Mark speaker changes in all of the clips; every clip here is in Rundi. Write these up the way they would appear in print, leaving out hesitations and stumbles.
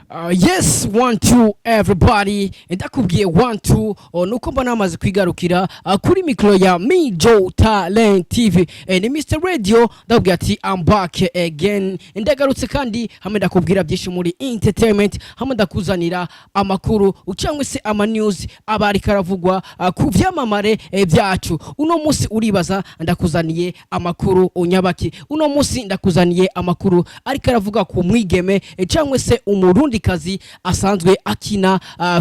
Speaker 1: Yes, one two everybody, ndakubwiye one two. Oh, nuko mbona namaze kwigarukira kuri mikro ya Mijo Talent TV. Ni Mr Radio, ndakubwiye ati I'm back again, ndagarutse kandi hamwe ndakubwira byinshi muri entertainment, hamwe ndakuzanira amakuru cyangwa se ama news aba ariko aravugwa ku vyamamare byacu. Uno munsi uribaza ndakuzaniye amakuru unyabaki? Uno munsi ndakuzaniye amakuru ariko aravuga ku mwigeme cyangwa se umurundikazi asanzwe akina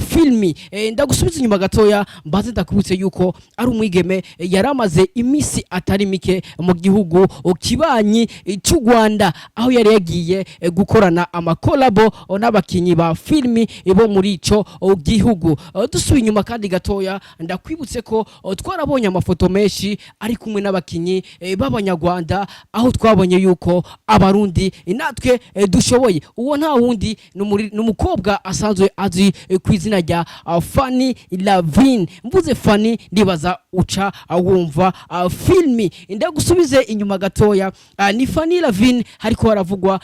Speaker 1: filmi. Ndagusubiza inyuma gatoya, mbaze ndakubutse yuko ari umwigeme yaramaze imisi atari mike mu gihugu kibanyi cy'u Rwanda, aho yari yagiye gukorana amakolabo n'abakinyi ba filmi bo muri ico gihugu. Dusubiye inyuma kandi gatoya, ndakwibutse ko twarabonye amafoto menshi ari kumwe n'abakinyi b'Abanyarwanda, aho twabonye yuko Abarundi natwe dushoboye. Uwo nta wundi ni umukobwa asanzwe azwi ku izina rya Fanny Lavine. Mvuze Fanny, ndibaza uca wumva filmi. Ndagusubize inyuma gatoya, ni Fanny Lavine hariko haravugwa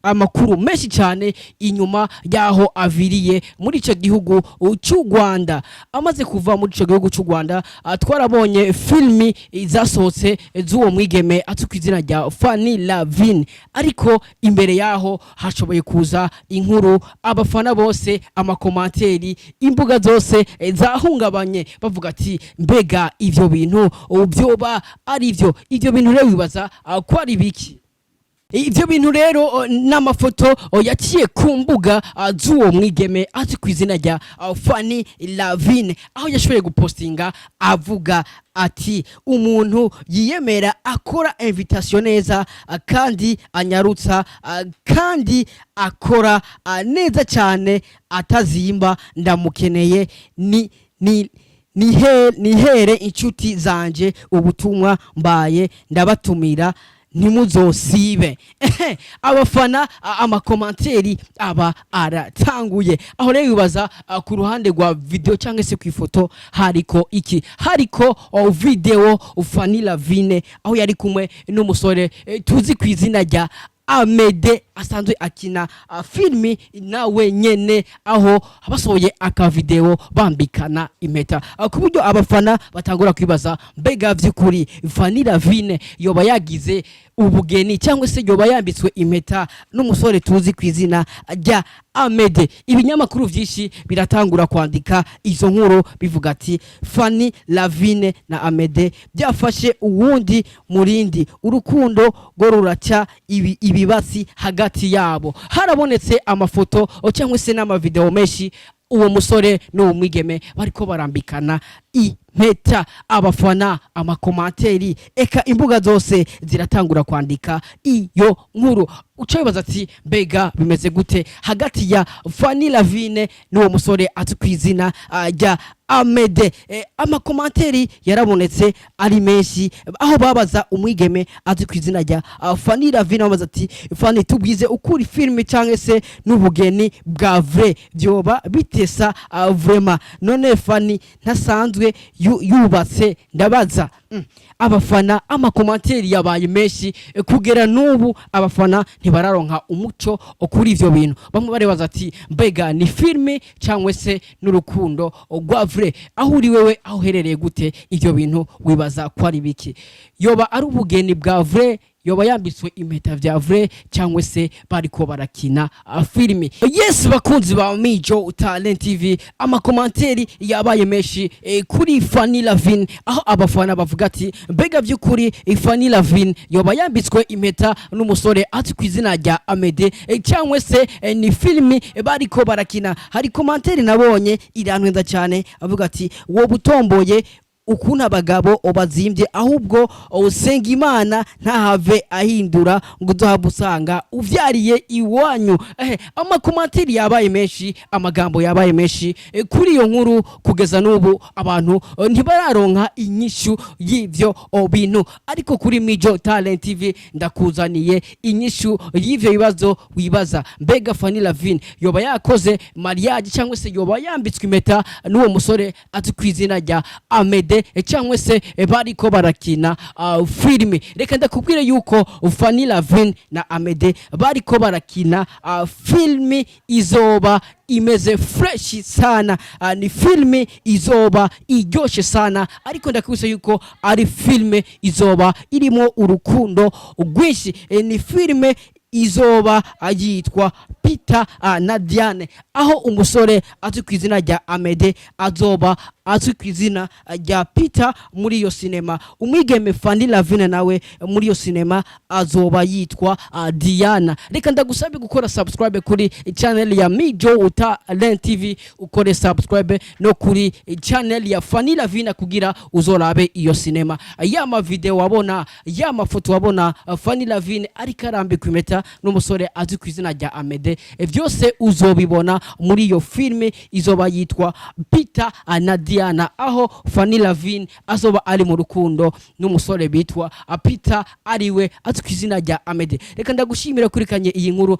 Speaker 1: amakuru menshi cyane inyuma yaho aviriye muri ico gihugu cy'u Rwanda. Amaze kuva muri ico gihugu cy'u Rwanda, twarabonye filmi zasohotse z'uwo mwigeme azwi ku izina rya Fanny Lavine. Ariko imbere yaho hashoboye kuza inkuru, abafana bose, ama commentaires, imbuga zose zahungabanye, bavuga ati mbega ivyo bintu byoba ari ivyo? Ivyo bintu rero wibaza ko ari biki? Ivyo bintu rero n'amafoto yaciye ku mbuga z'uwo mwigeme azwi ku izina rya Fanny Lavine, aho yashoboye gupostinga avuga ati umuntu yiyemera, akora invitation neza, kandi anyarutsa, kandi akora neza cyane atazimba, ndamukeneye, ni nihere inshuti zanje ubutumwa, mbaye ndabatumira, ntimuzosibe. Ehe, abafana, ama commentaires aba aratanguye. Aho rero wibaza ku ruhande rwa video cyangwa se ku ifoto hariko iki? Hariko video Fanny Lavine aho yari kumwe n'umusore tuzi ku izina rya Amede, asanzwe akina filmi nawe nyene, aho basohoye akavideo bambikana impeta, ku buryo abafana batangura kwibaza mbega vy'ukuri Fanny Lavine yoba yagize ubugeni cyangwa se yoba yambitswe impeta n'umusore tuzi ku izina rya Amede? Ibinyamakuru vyinshi biratangura kwandika izo nkuru, bivuga ati Fanny Lavine na Amede byafashe uwundi murindi, urukundo rwo ruraca ibibatsi hagati yabo. Harabonetse amafoto cyangwa se n'amavideo menshi uwo musore n'uwo mwigeme bariko barambikana impeta. Abafana, ama commentaires, eka imbuga zose ziratangura kwandika iyo nkuru. Uca wibaza ati mbega bimeze gute hagati ya Fanny Lavine n'uwo musore azwi ku izina rya Amede? Ama commentaires yarabonetse ari menshi, aho babaza umwigeme azwi ku izina rya Fanny Lavine, babaza ati Fanny, tubwize ukuri, filime cyangwa se n'ubugeni bwa vrai? Byoba bitesa vraiment? None Fanny ntasanzwe yubatse? Ndabaza. Abafana, ama commentaires yabaye menshi, kugera n'ubu abafana ntibararonka umuco kuri ivyo bintu. Bamwe baribaza ati mbega ni filime cyangwa se n'urukundo rwa vrai? Aho uri wewe, aho uherereye gute, ivyo bintu wibaza ko ari biki? Yoba ari ubugeni bwa vrai? Yoba yambitswe impeta vya vrai cyangwa se bariko barakina filime? Yes, bakunzi ba Mijo Talent TV, ama commentaires yabaye menshi kuri Fanny Lavine, aho abafana bavuga ati mbega vy'ukuri Fanny Lavine yoba yambitswe impeta n'umusore azwi ku izina rya Amede cyangwa se ni filimi bariko barakina? Hari commentaire nabonye irantwenza cyane, avuga ati wowe utomboye ukuntu abagabo ubazimbye, ahubwo usenga Imana ntahave ahindura ngo uzohave usanga uvyariye iwanyu. Ama commentaires yabaye menshi, amagambo yabaye menshi kuri iyo nkuru. Kugeza n'ubu abantu ntibararonka inyishu y'ivyo bintu, ariko kuri Mijo Talent TV ndakuzaniye inyishu y'ivyo bibazo wibaza. Mbega Fanny Lavine yoba yakoze mariage cyangwa se yoba yambitswe impeta n'uwo musore azwi ku izina rya Amede? Amede cyangwa se bariko barakina filime. Reka ndakubwire yuko Fanny Lavin na Amede bariko barakina filime izoba imeze fresh sana. Ni filime izoba iryoshe sana, ariko ndakubise yuko ari filime izoba irimo urukundo rwinshi. Ni filime izoba yitwa Peter na Diane, aho umusore azwi ku izina rya Amede azoba azwi ku izina rya Peter muri iyo sinema. Umwigeme Fanny Lavine nawe muri iyo sinema azoba yitwa Diana. Reka ndagusabe gukora subscribe kuri channel ya Mijo Talent TV, ukore subscribe no kuri channel ya Fanny Lavine kugira uzorabe iyo sinema. Ya ma video wabona, ya mafoto wabona Fanny Lavine ariko arambikwa impeta n'umusore azwi ku izina rya Amede, vyose uzobibona muri iyo filme izoba yitwa Peter na Diana, aho Fanny Lavine azoba ari mu rukundo n'umusore bitwa Peter, ariwe azwi ku izina rya Amede. Reka ndagushimira kurikanye iyi nkuru.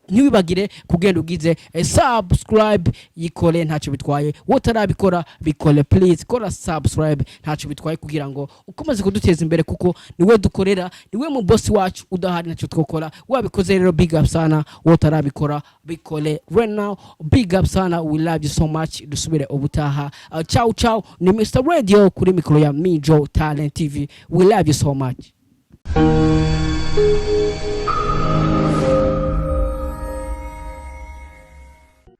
Speaker 1: Ntiwibagire kugenda ugize subscribe, yikore, ntacyo bitwaye. Wowe utarabikora, bikore please, kora subscribe, ntacyo bitwaye, kugira ngo ukomeze kuduteza imbere, kuko niwe dukorera, niwe mu boss wacu. Udahari ntacyo twokora. Wabikoze rero, big up sana. Wowe utarabikora, bikore right now. Big up sana, we love you so much. Dusubire ubutaha. Ciao ciao. Ni Mr Radio kuri mikoro ya Mijo Talent TV. We love you so much.